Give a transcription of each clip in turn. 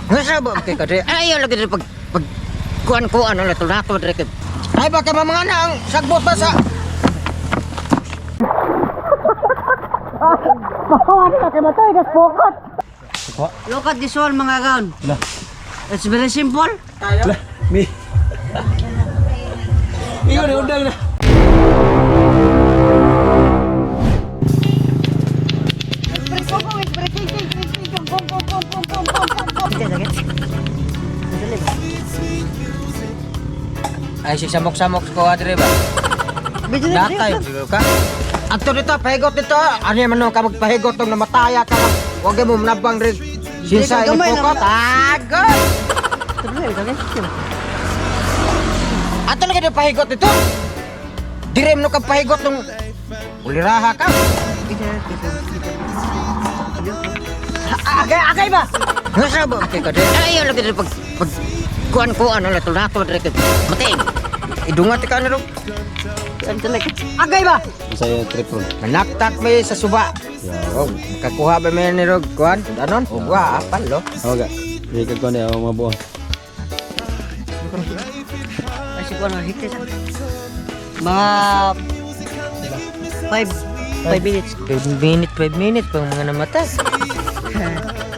Ngasa ba kay kadre? Ayaw lagi diri pag kuan kuan na to nato diri kay. Ay baka mga na ang sagbot ba sa Look at this one, mga gaon. It's very simple. Mi. Ikaw na undang na. Ay si samok-samok ko adre ba? Natay ka. Adto dito pahigot dito. Ano man no ka magpahigot tong namataya ka lang. Wag mo manabang rin. Sinsa Dili ka ini gamay pukot. Agay. Ato lagi dito pahigot dito. Dire mo ka pahigot tong uliraha ka. Agay agay ba? Ngasa ba kay kadre? Ayaw lagi diri pag kuan kuan na to nato diri kay mating. Idungat ka na ro. Agay ba? Masaya trip ron. Manaktak may sa suba. Oh, makakuha ba may ni Rog kuan? Anon? Ugwa apal lo. Ako ga. Di ka ko na ako mabuo. Ay, siguro, hit siya. Mga 5 minutes. 5 minute, 5 minute pang mga namatay.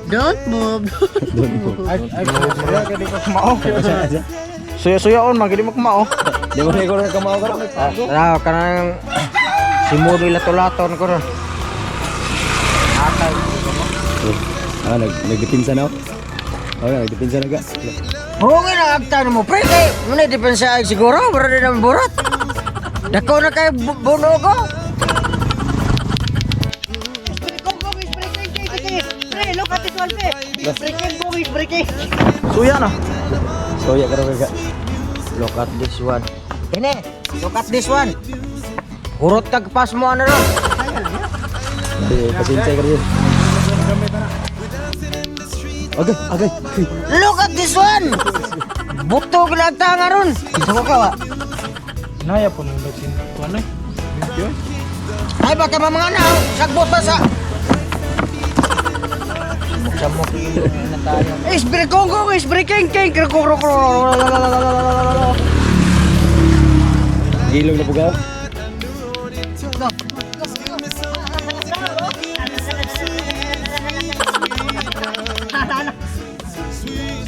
Don't move. Doon mo. Suya-suyaon man gid mo kumao. Di mo na ikaw na kamao karon. Tara, kanang si Modoy lato-laton ko ron. Atay. Ah, nagdipinsa na ako. Oh, nagdipinsa na ga. Oo nga na agta mo pre kay muna depensa ay siguro pero di naman burat. Dako na kay buno ko. Pre, look at this one, pre. Breaking, bungis, breaking. Suya na. Soya karon ga. Look at this one. Kene, look at this one. Hurot kag pas mo ano ron. Di pasensya ka rin. Agay, agay. Look at this one. Buto gilagta nga ron. Isa ka wa. Naya po nung sin kuan eh. Ay baka mga na sagbot ba sa Samok na tayo. Is breaking, is breaking, king, king, Gilong na pugaw.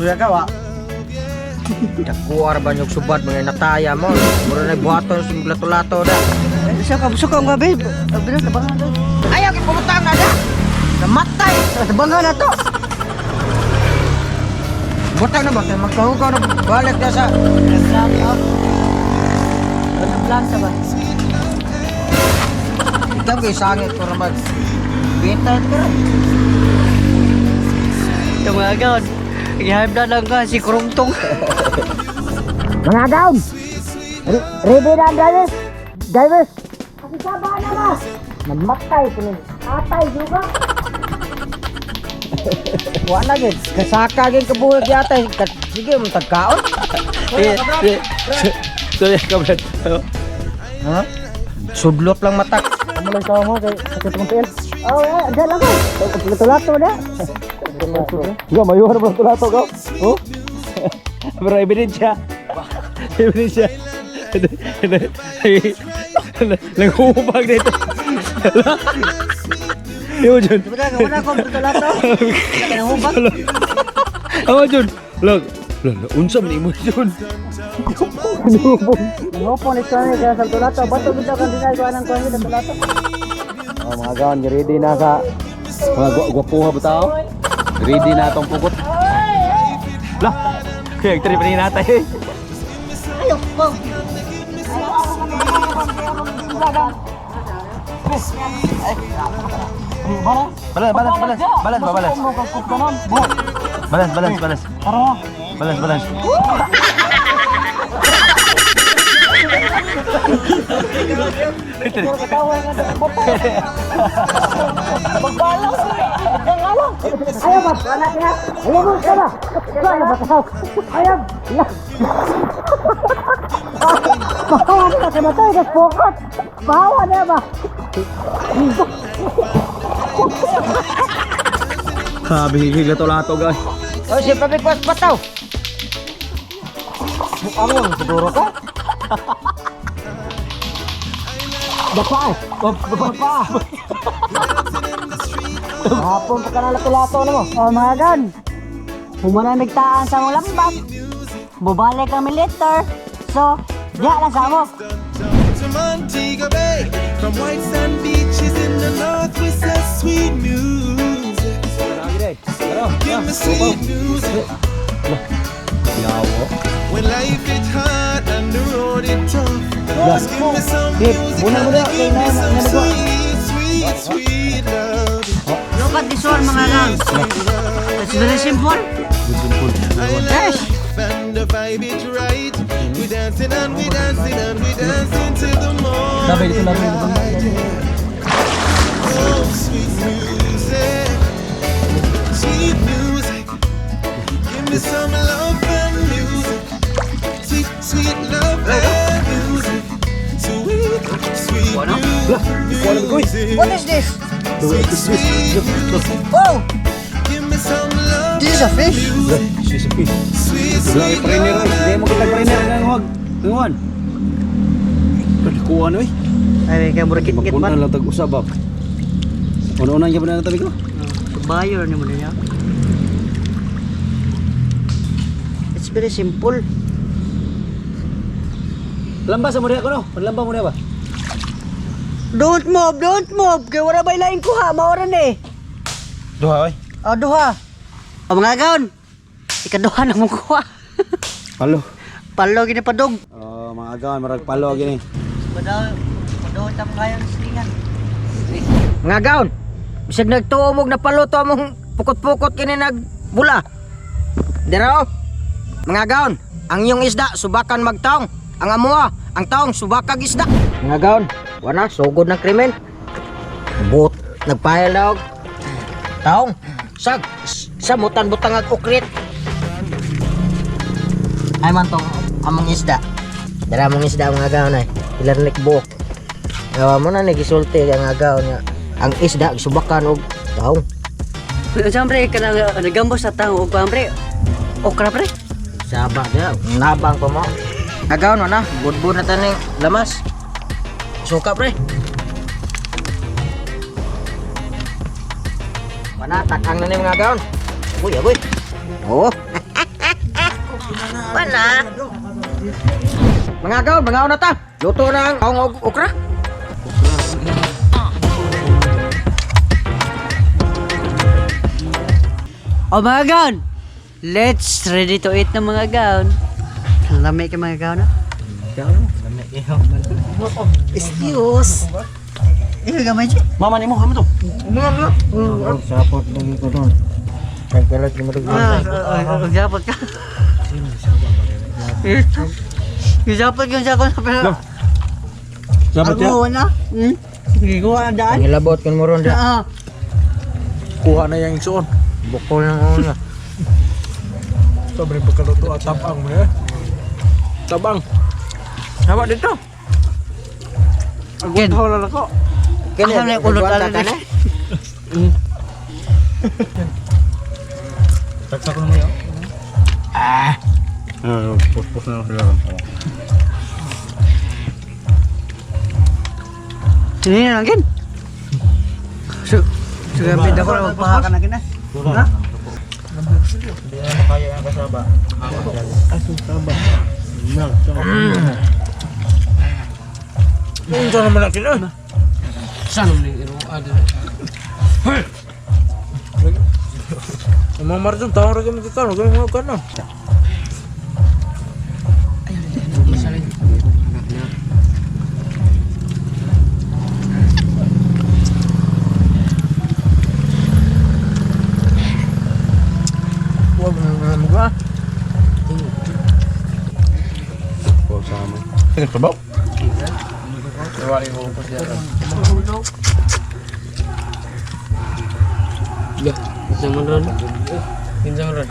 Suya ka wa. Dakuar ba yung subad mga nataya mo? Mura na buhaton sa lato-lato da. Suka, suka, ang gabi. Bilang, tabangan na. Ayaw kay pumutang na da. Namatay. Tabangan na to. Butang na ba kay magkahugaw na balik na sa Ano planta ba? Ikaw kay sangit ko naman. Benta ka rin. Ito mga gaon. Ihaib na lang ka si Krungtong. Mga down! Ready na ang drivers! Drivers! Kasisaba na ba? Namatay ko nun. Atay juga. Wala gid. Kasaka gid kabuhig yata. Sige, mo tagkaon. Eh, eh, Soya ka brad. Ha? Sudlot lang matak. Amo lang ka mo kay sakit kong tiil. Oh, eh, dyan lang ko. Lato-lato na. Ga, mayuhan mo lato ga. Oh. Pero ebidensya. Ebidensya. Naghuhubag dito. Yo, Jun. Diba na, wala akong lato. Kinahubag. Ako, Jun. Look. Look, unsa man imo, Jun? Ngopon ito na kaya sa tulato. Bato bitaw kang dinagawa ng kuwan sa tulato. Oh, mga gaon, ready na sa mga gwapuha ba tao? Ready na atong pukot. Lah, kaya trip ni natay. Ayaw ko. Balance, balance, balance. Balance, ba, balance. Balance, balance, balance. Balance, balance. Ayaw ba? Wala ka. Ayaw mo ka ba? Wala ba ka? Ayaw. Bawa na ka matay ka pokot. Bawa na ba? Sabi, lato-lato, guys. Oh, si Pabikwas pataw. Mukha mo, siguro ka. Dapa eh. Dapa. Hapon pa ka na lato-lato na mo. Oh mga gan. Humana nagtaan sa among lambak. Bubalik kami later. So, diha lang sa amo. To Montego Bay, from white sand beaches in the north, we say sweet music. Give me sweet music. When life is hard and the road is tough, just give me some music and give me some sweet, sweet, sweet love. Look at this one mga gan. It's very simple. I life and the vibe is right. We dancing and we dancing and we dancing till the morning light. Yeah. Oh, sweet music, sweet music. Give me some love and music, sweet, sweet love and music, sweet, sweet music. What is this? Sweet, sweet music. Oh, Give me some love. this is a fish. Sweet, sweet Trainer, love. hindi mo kita trainer ng wag. Ngayon. Kuha na eh. Ay, kay murag git-git Magpunta man. lang tag usab ba. Una-una gyud na tabi ko. Bayo ni mo niya. It's very simple. Lamba sa mo diha ko no. Lamba mo diha ba? Don't move, don't move. Kay wala ba ilaing kuha, maora ni. Duha oy. Oh, duha. Oh, mga gaon. Ikaduha na mong kuha. Palo. Palo gini padog. Oh, mga agawan marag palo gini. Badaw, badaw tam kayo ng silingan. Mga gaon. Bisag nagtuo mo napaluto among pukot-pukot kini nagbula. Dira oh. Mga gaon, ang iyong isda subakan magtaong. Ang amuha, ang taong subakag isda. Mga gaon, wana sugod ng krimen. But nagpahil na og taong sag samutan butang ag ukrit. Ay man tong among isda. Dara among isda mga gaon ay. Ilarnik buok. Gawa mo na nagisulti ang agaw nga ang isda subakan og taong. Siyempre, kanang nagambos sa tao og pre. Okra pre. Saba dia, nabang pa mo. Agaw na na, budbud na taning lamas. Suka pre. Wana takang na ni mga agaw. Uy, agoy. Oh. Wana. Mga agaw, mga na ta. Luto na ang taong og okra. Oh mga gaon. Let's ready to eat na mga gaon. Ang lami kay mga gaon. ah. Excuse. Eh, gamay siya. Mama nimo kamo to. Sapot lagi ko doon. Nagkalat ni Marugod. Ah, Gapot ka. Gapot yung sa na pero. Dapat ya. Ako na. Giguha na daan. Ang ilabot kun mo ron dia. Ah. Kuha na yang isuon. Bukol ng una. Sobrang pagkaluto at tabang mo eh. Tabang. Hawa dito. Ken. Wala lang ko. Kini, Asa na yung ulot nagwanta ala ka ni? na? Tagsa ko naman yun. Ah. Pus-pus na lang sila. Sini na lang kin. So, so pida ko na magpaha ka na kin ah. Ha? Hindi na makaya ang kasaba. Unsa naman na kina? Saan mo ning iruan? Ang mga marjon, taong rin kami tatano, kami mga kano. Huwag mo na mga. Trabaho?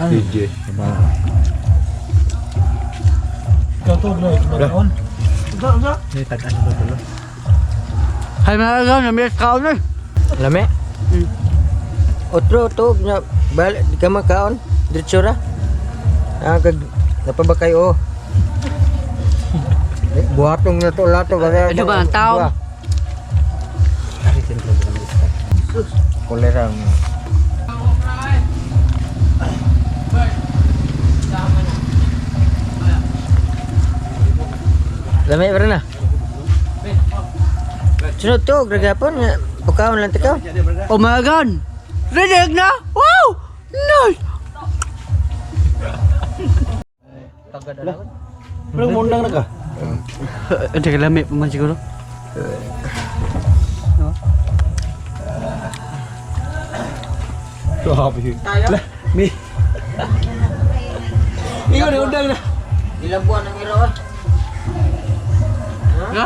DJ. Hay mga gaon, namiss kaon eh. Lami? Otro to na balik di ka makaon. Diretso ra. Ah, kag napa ba kayo? Oh. Eh, buhatong na to lato. Ano ba, ang tao? Kolera. Lami pa na. Sunod to, gragapon. Pagkaon lang tikaw. Oh my God! Ready na! Wow! Nice! Walang mundang na ka. Hindi ka lami pa man siguro. So happy. Tayo. Mi. Ikaw na undang na. Ilang buwan ang iro ah. Ha?